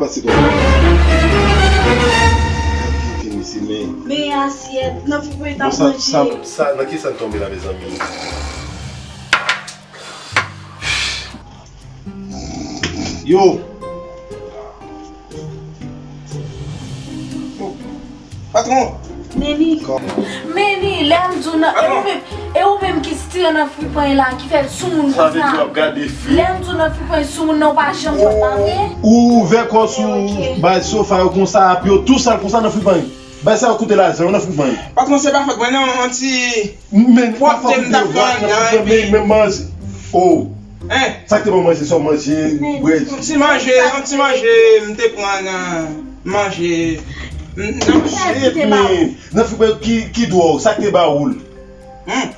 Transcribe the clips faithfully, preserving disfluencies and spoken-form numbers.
Se konsa. Kite misye, men. Men asyèt, nan pou mwen ta manje. Bon, sa, sa, sa, nan ki sa n tonbe la, mezanmi? Yo! Patwon! Meni. Meni, lè m di w nan, e ou menm, e ou menm ki sitire nan fripany la, ki fè l sou moun konsa. Sa vle di w ap gade fi. Lè m di w nan fripany sou moun nan, ou pa janm fè pa vre. Ou ouvè kò w sou bay sofa yo konsa, ap yo tou sal konsa nan fripany. Bay sa yo koute lajan, yo nan fripany. Patwon, se pa fòt mwen non, yon ti pwòpte m t ap fè anndan, epi menm manje. Oh. Hein? Sa k te ban manje, sa w manje, brèd? Yon ti manje, yon ti manje, m te pran nan manje. M, nan manje, men, nan fripany ki, ki dwòl, sa k te ba ou l? Hmm.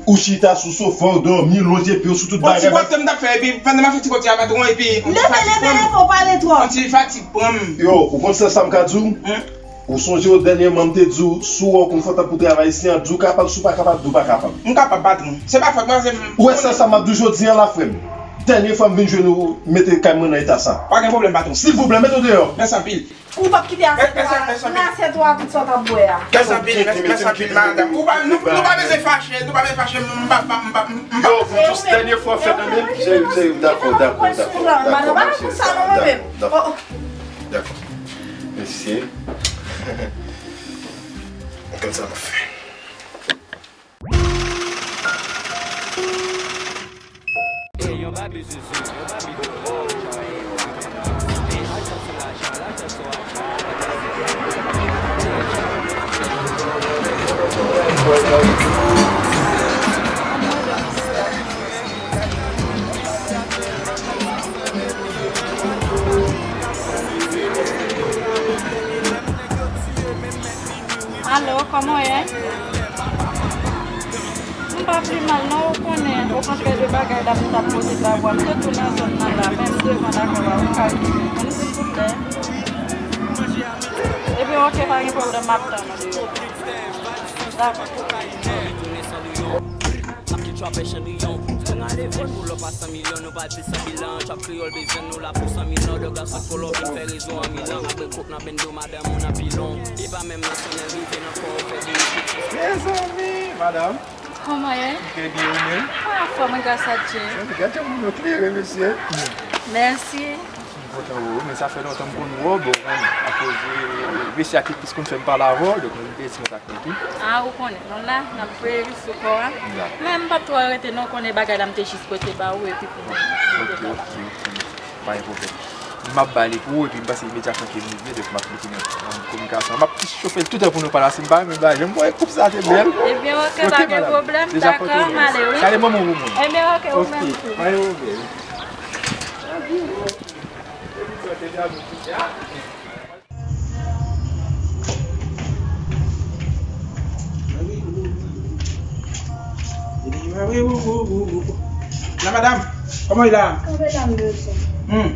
Ou chita sou sofa, ou dòmi, lonje pye w sou tout bagay. Yon ti pwòpte m t ap fè, epi pandan m ap fè ti pwòpte a, patwon, epi yon ti fatig pran m. Leve, leve, leve, ou pale twòp. Yon ti fatig pran m. Yo, ou konn sa, sa m ka di w? Hmm? Ou sonje w dènyèman m te di w, si w wè w konfòtab pou travay isi an, di w kapab, si w pa kapab, di w pa kapab. M kapab, patwon. Se pa fòt mwen, se m. Ou wè sa, sa m ap di w jodi an la, frè m. Dènye fwa m vin jwenn ou, mete kay mwen nan eta sa. Pa gen pwoblèm, patwon. Silvouplè, mete w deyò. Mèsi anpil. Ou p ap kite asyèt ou a, nan asyèt ou a tout sa w t ap bwè a. Mèsi anpil, mèsi, mèsi anpil, madanm. Ou pa, nou, nou pa bezwen fache, nou pa bezwen fache, m pa, m pa, m pa, m pa. Yo, pou jis dènye fwa, fè tande. Dakò, dakò, dakò, dakò, mèsi, dakò, dakò. Dakò. Mesye. Gad sa m ap fè. Alo, kòman w ye? M pa pi mal non, ou konnen, okontrè de bagay la m t ap poze travay, m te tou nan zòn nan la, men m devan lakay la, ou ka vini, silvouplè? Ebyen, oke, pa gen pwoblèm, m ap tann ou deyò. Dakò. Trap milyon, nou pa di san mil an, trap kreyòl bezwen nou la pou san mil an, dè gason kolonbyen fè rezo an Milan, apre kok nan bendo, madanm ou nan pilon, li pa menm nan sonnen rive nan kò, fè di li pitit. Mezanmi, madanm. Kòman ye? Trè byen, ou menm? Mwen anfòm, wi, gras a Dye. Gade jan moun yo klere, mesye. Mèsi. M kontan wè w, men sa fè lontan m konn wè w, bon, w konn, akoz, e, mesye a ki plis konn fè m pale avè w, donk mwen te di mwen ta fè tou. A, ou konnen, nou la, n ap voye ris sou kò a. Dakò. Men m p ap twò rete non, konnen bagay la m te jis pote ba ou, epi pou mwen. Ok, ok, ok. Pa gen pwoblèm. M ap ba li pou ou, epi m panse imedyatman ke m rive, donk m ap mete nou an kominikasyon. M ap plis chofe l toutan pou nou pale, si m pa renmen bagay, jan m wè koup sa te bèl. Ebyen, ok, pa gen pwoblèm, dakò, m ale, wi. Salye manman w pou mwen. Ebyen, ok, ou menm tou. Pa gen pwoblèm. La madam, kòman w ye la? Kanpe la m bezwen. Hmm.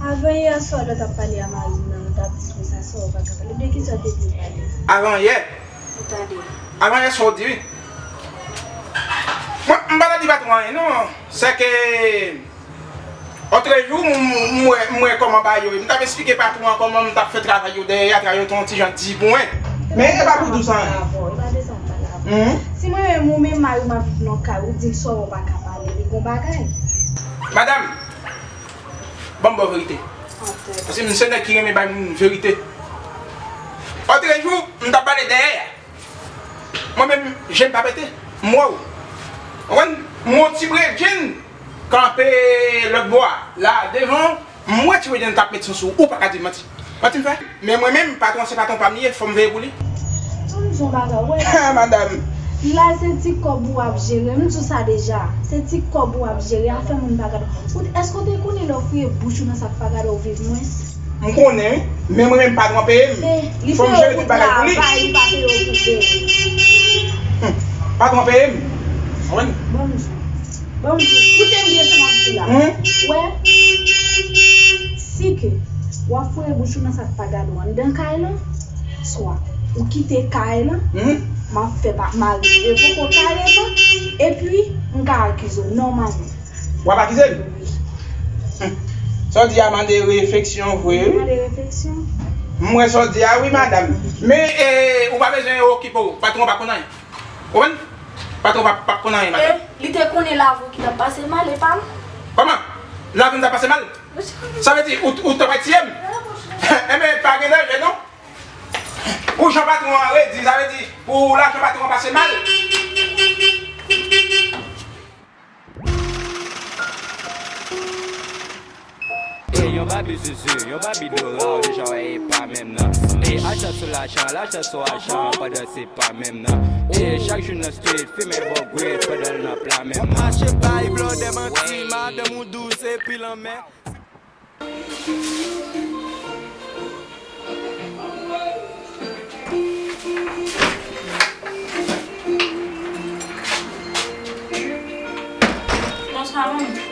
Avan yè swa lè w t ap pale a mari m nan, ou t ap di konsa sa w pa ka pale. De kisa w te vle pale? Avan yè? Ou tande. Avan yè swa w di wi. Mwen, m pa ta di patwon anyen non. Sèke Otrejou, m, m, m wè, m wè kòman bagay yo ye. M t ap esplike patwon an kòman m t ap fè travay yo dèyè a, travay yo te yon ti jan di pou mwen. Men e pa pou dous an. Mhm. Si mwen menm ou menm mari m ap viv nan kay, ou di m sa w pa ka pale, li gon bagay. Madanm, ban m ba w verite. Paske m se nèg ki renmen bay moun verite. Otrejou, m t ap pale dèyè a. Mwen menm, je m pa pete, m wè w. Konprann? M wè yon ti bredjenn kanpe lòt bò a, la, devan w, m wè ti bredjenn t ap met son sou ou, ou pa ka di m manti. Manti m fè? Men mwen menm, patwon, se patwon pa m li ye, fò m veye pou li. Ban m di w yon bagay, w wè. Madanm. La, se ti kòb ou ap jere, m di w sa deja. Se ti kòb ou ap jere, afè moun pa gade w. Èske w te konnen lè w fouye bouch ou nan sa k pa gade w viv mwens? M konnen wi, men mwen menm patwon peye m. Fò m jere tout bagay pou li. Li peye w pou travay, li pa peye w pou bèl. Hmm. Patwon peye m. Konprann? Ban m di w. Ban m di w. Koute m byen sa m ap di la. Hmm? Wè, si ke w ap foure bouch ou nan sa k pa gade w anndan kay lan, swa ou kite kay lan, hmm, m ap fè pa, mari m revoke w kareman, epi m ka akize w nòmalman. W ap akize m? Wi. Hmm. Sa w di a mande refleksyon vre, wi. Mande refleksyon. M wè sa w di a, wi, madanm. Men, e, ou pa bezwen okipe w. Patwon pa konn anyen. Ou konprann? Patwon pa, pa konn anyen, madanm. E, li te konnen lavi w ki t ap pase mal, e pa m. Kòman? Lavi m t ap pase mal? Monchè. Sa vle di, ou, ou t ap tiye m? Enben, pa gen danje, non. Pou jan patwon an redi, sa vle di, pou lajan patwon an pase mal. E yon babi zuzu, yon babi dora, ou deja wè e pa menm nan. E ajan sou lajan, lajan sou ajan, pandan se pa menm nan. E chak jou nan street, fimen bon gwid, pandan l nan pla menm nan. W ap mache bay blòdè manti, madanm ou dous epi lanmè. Bonswa, manmi.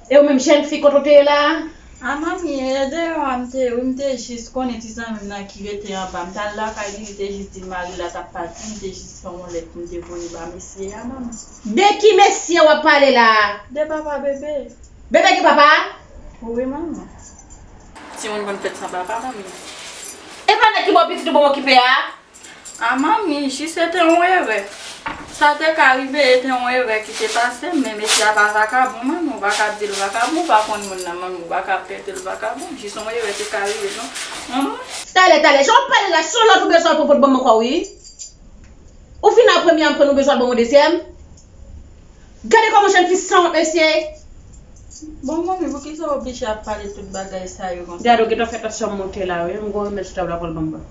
E ou menm, jèn fi, kote w te ye la a? A, manmi, e deyò a m te ye, wi, m te jis konnen ti zanmi m nan ki rete anba. M t al lakay li, li te jis di l mari l la t ap pati, m te jis fè yon lèt pou m te voye ba mesye a, manmi. De ki mesye w ap pale la a? De papa bebe. Bebe gen papa? Wi, manmi. Timoun konn fèt san papa, manmi. E pa nèg ki ba w pitit ou pou w okipe a? A, manmi, jis se te yon erè. Sa te ka rive, e te yon erè ki te pase m, men mesye a pa vakabon, manmi, ou pa ka di l vakabon, ou pa konn moun nan, manmi, ou pa ka trete l vakabon, jis yon erè te ka rive, non. Manman. Talè, talè, jan w pale la, se yon lòt ou bezwen al pran pou l ban m ankò, wi. Ou fin al premye a, m konn ou bezwen al ban m yon dezyèm. Gade kòman jèn fi sanwont, mesye. Bon, manmi, poukisa w oblije ap pale tout bagay sa yo konsa? Gade, w gentan fè tansyon m monte la, wi. M gon remèd sou tab la pou l ban m bwè.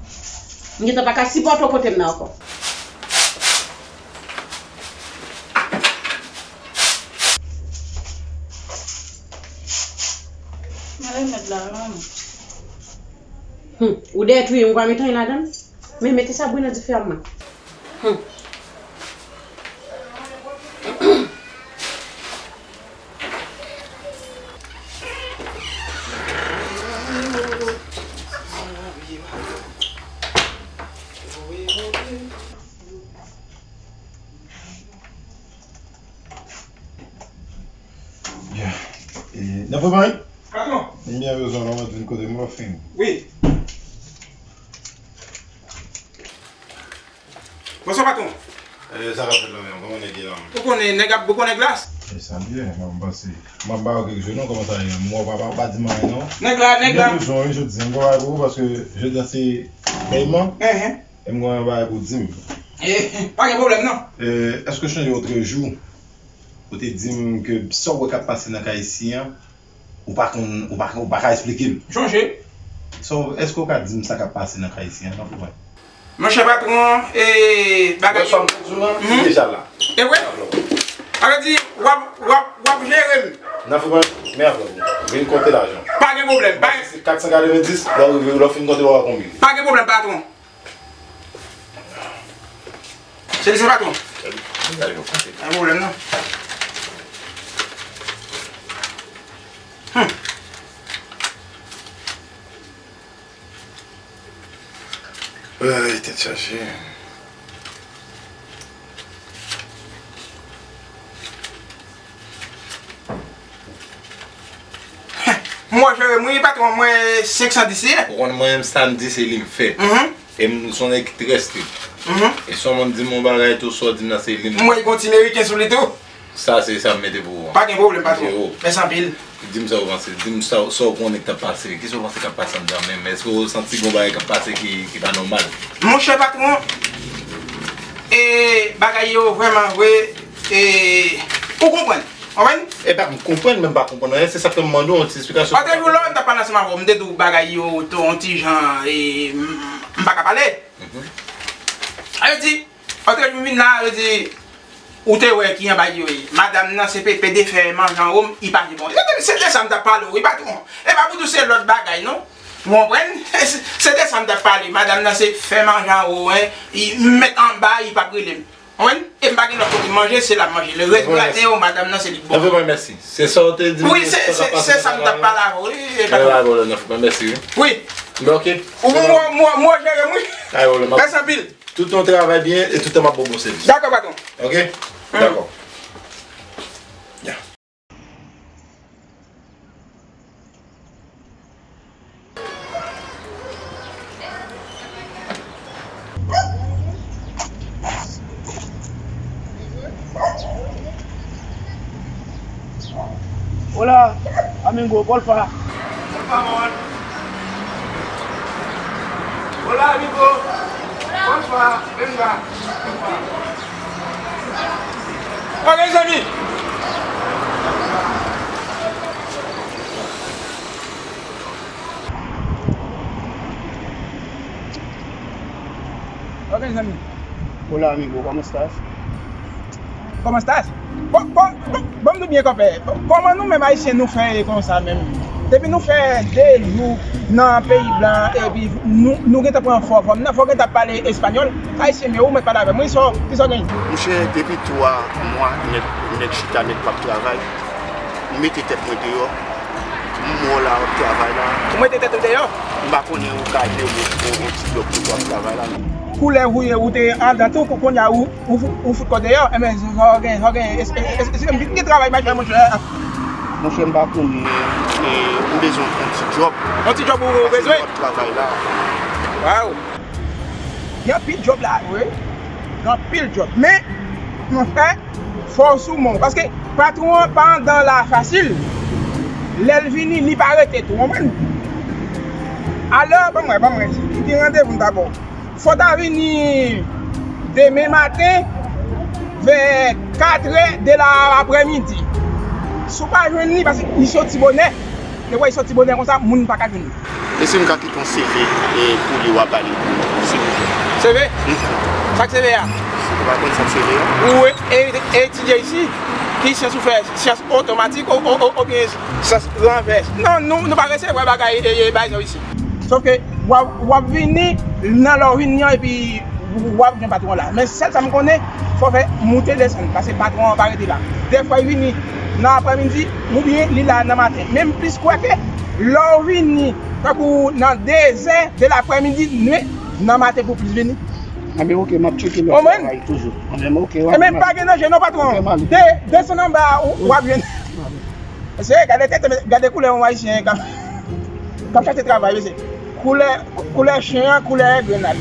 M gentan pa ka sipòte w kote m nan ankò. Mwen remèd la, wi, manmi. Hum, ou dèyè touye m, ou pa met anyen ladan l? Men mete sa bri nan dife a, manman. Hmm. Byen. E, nan fè mari? Patwon. M byen bezwen w, non, mwen di n kote m lò fin. Wi. Bonswa, patwon. E, sa k ap fèt la menm? Kòman nèg ye la menm? Ou konnen nèg ap, ou konnen glas? E sa byen, mwen m panse. Mwen ba w kèk jou non, kòman sa ye? M wè w pa, pa, pa di m anyen non. Nèg la, nèg la. M gen bezwen wi jodi a, m gen bagay pou ou paske jodi a se pèyman. Enhen. E m gen yon bagay pou w di m. E, pa gen pwoblèm non. E, èske w sonje otrejou, ou te di m ke sa w wè k ap pase nan kay isi an, ou pa konn, ou pa, ou pa ka esplike m. Chonje. So, èske w ka di m sa k ap pase nan kay isi an, tanpri mwen? Monchè patwon, e, bagay yo. Bòs pa m toujou la, li deja la. E vre? Sa vle di, w ap, w ap, w ap jere m. Nan fou mwen, men avè w. Vin konte lajan. Pa gen pwoblèm. Pa gen. Se kat san katrevenndis, lè w rive, lè w fin konte, w a konbine. Pa gen pwoblèm, patwon. Se li se patwon. Pa gen pwoblèm non. Hmm. Ay, tèt chaje. M wè jere m wi, patwon, mwen senk san dis li ye. Ou konn mwen menm sa m di se li m fè. Mhm. E m se yon nèg ki trè strik. Mhm. E si yon moun di m yon bagay tou, sa w di m nan se li m. M wè gon ti meriken sou li tou. Sa se sa m mete pou ou an. Pa gen pwoblèm, patwon. Mèsi anpil. Di m sa w panse. Di m sa, sa w konnen k t ap pase. Kisa w panse k ap pase anndan menm? Èske w santi gon bagay k ap pase ki, ki pa nòmal? Monchè patwon, e, bagay yo vrèman vre, e, ou konprann. Konprann? E pa m konprann, men m pa konprann anyen. Se sa k fè m mande w yon ti esplikasyon. Otrejou lè m t ap pale ansanm avè w, m te di w bagay yo tou yon ti jan, e, m, m pa ka pale. Mhm. Sa vle di, otrejou m vin la, yo di, ou te wè ki jan bagay yo ye. Madanm nan se pepe de fè manjan wonm, li pa gen bon. Se de, se de sa m t ap pale w, wi, patwon. E pa pou di w se lòt bagay, non. Ou konprann? Se de sa m t ap pale. Madanm nan se fè manjan wonm, li mèt anba, li p ap rele m. Konprann? E m pa gen lòt kote m manje, se la m manje. Lè rès graten yo, madanm nan se li k ban m. Mèsi. Se sa w te di m, wi, se, se sa m t ap pale avè w, wi, e pa pwoblèm, mèsi, wi. Wi. Wi. Ou, m, m, m, m jere m, wi. Mèsi anpil. Tout tan w travay byen e tout tan m ap ba w bon sèvis. Dakò, patwon. Ok? Dakò. Ya. Hola, amigo, porfa. Por favor. Hola, amigo. Porfa, venga. Ok, zanmi. Ok, zanmi. Hola, amigo, ¿cómo estás? ¿Cómo estás? Bon, bon, bon, bon, m di byen, konpè. Bon, kòman nou menm Ayisyen nou fè konsa menm? Depi nou fè de jou nan peyi blan, epi nou, nou gentan pran fò fòm nan, fò gentan pale espanyòl. Ayisyen, men ou mèt pale avè m, wi, so, kisa w genyen? Monchè, depi twa mwa, nèg, nèg chita, nèg p ap travay. M mete tèt mwen deyò. M wè w la, w ap travay la. Ou mete tèt ou deyò? M pa konnen ou ka jere yon, yon, yon ti djòb kote w ap travay la, non. Koulè ou ye, ou te anndan tou, kou-, kounye a ou, ou, fou-, ou fout kò deyò. Enben, sa w gen, sa w gen, es-, es-, es-, esplike m ki, ki travay m ap fè, monchè. Monchè, m pa konnen, e, m bezwen yon ti djòb. Yon ti djòb ou, ou bezwen? Paske w ap travay la. Waw. Gen anpil djòb la, wi. Gen anpil djòb. Men, monchè, fò w sou men w. Paske patwon an pa anndan la fasil. Lè l vini, li pa rete tou, konprann? Alò, ban m wè, ban m wè. Ki randevou m ta ba w? Fò w ta vini demen maten, vè katrè de la aprèmidi. Si w pa jwenn li, paske li soti bonè. Lè w wè l soti bonè konsa, moun pa ka jwenn li. E si m ka kite yon C V, e, pou li, w a ba li, silvouplè? C V? Wi. Sa k C V a? Si w pa konn sa k C V a? Ou e-, e-, etidye isi, ki syans ou fè? Syans otomatik o-, o-, o-, oubyen syans ranvès? Non, nou, nou pa resevwa bagay, e, e, bagay sa yo isi. Sòf ke w ap, w ap vini, nan lè w vini an, epi w ap jwenn patwon la. Men sèl sa m konnen, fò w fè moute desann, paske patwon an pa rete la. Dèfwa, li vini nan aprèmidi, oubyen li la nan maten. Men m plis kwè ke lè w vini, tankou nan dezè de laprèmidi, nwit, nan maten pou plis vini. Enben, ok, m ap tcheke lòt travay toujou. Enben, ok, w ap... Enben, pa gen danje non, patwon. Ok, m ale. De-, desann anba a, w, w ap jwenn. Mesye, gade tèt, gade koulè yon Ayisyen k ap, k ap chache travay, mesye. Koulè, koulè chen an, koulè grenn la.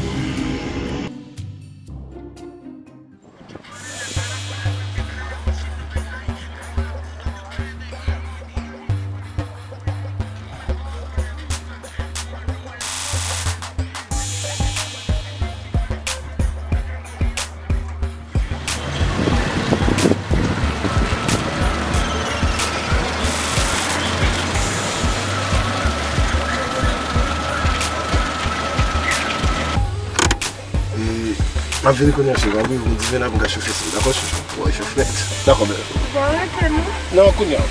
E, m ap vini kounye a, cheri. M ap rive pou diven la pou m ka chofe sa, dakò, chouchou? Wi, chouchou. Dakò, bèl. Bon, rete, non? Non, kounye a.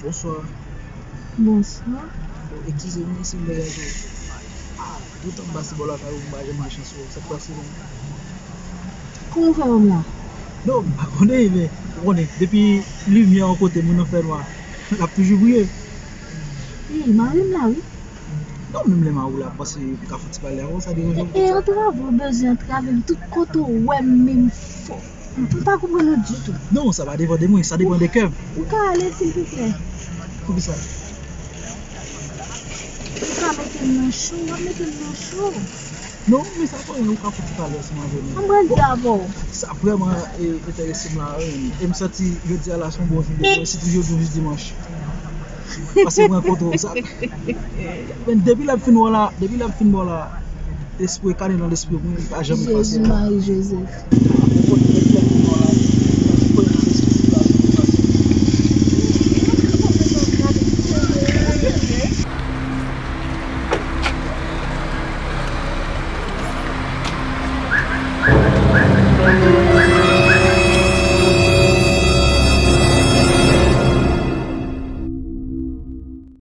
Bonswa. Bonswa. Eskize m si m deranje w. Toutan m pase bò lakay ou, m pa janm gen chans wè w. Sa k pase menm? Kòman w fè wè m la? Non, m pa konnen, men ou konnen, depi limyè yon kote, moun nan fè nwa, l ap toujou briye. Wi, mari m la, wi. Non, menm lè mari w la, m panse m ka fouti pale avè w, sa deranje w? E, e, antrave, w bezwen antrave m tout kote w wè m, men m fò. M pa konprann ou ditou. Non, sa pa depann de mwen, sa depann de kè m. Ou ka ale, silvouplè? Poukisa? Ou ka mete m nan cho, w ap mete m nan cho. Non, men sa pa anyen, ou ka fouti pale ansanm avè m. Ann pral di avè w. Sa vrèman, e, enterese m la, wi. E m santi jodi a la se yon bon jou de mwen, sitou jodi a yon jou dimanch. Paske mwen rankontre w sa. Men depi lè m fin wè w la, depi lè m fin wè w la, espri kale nan lespri mwen, li pa janm efase. Jezi Mari Jozèf.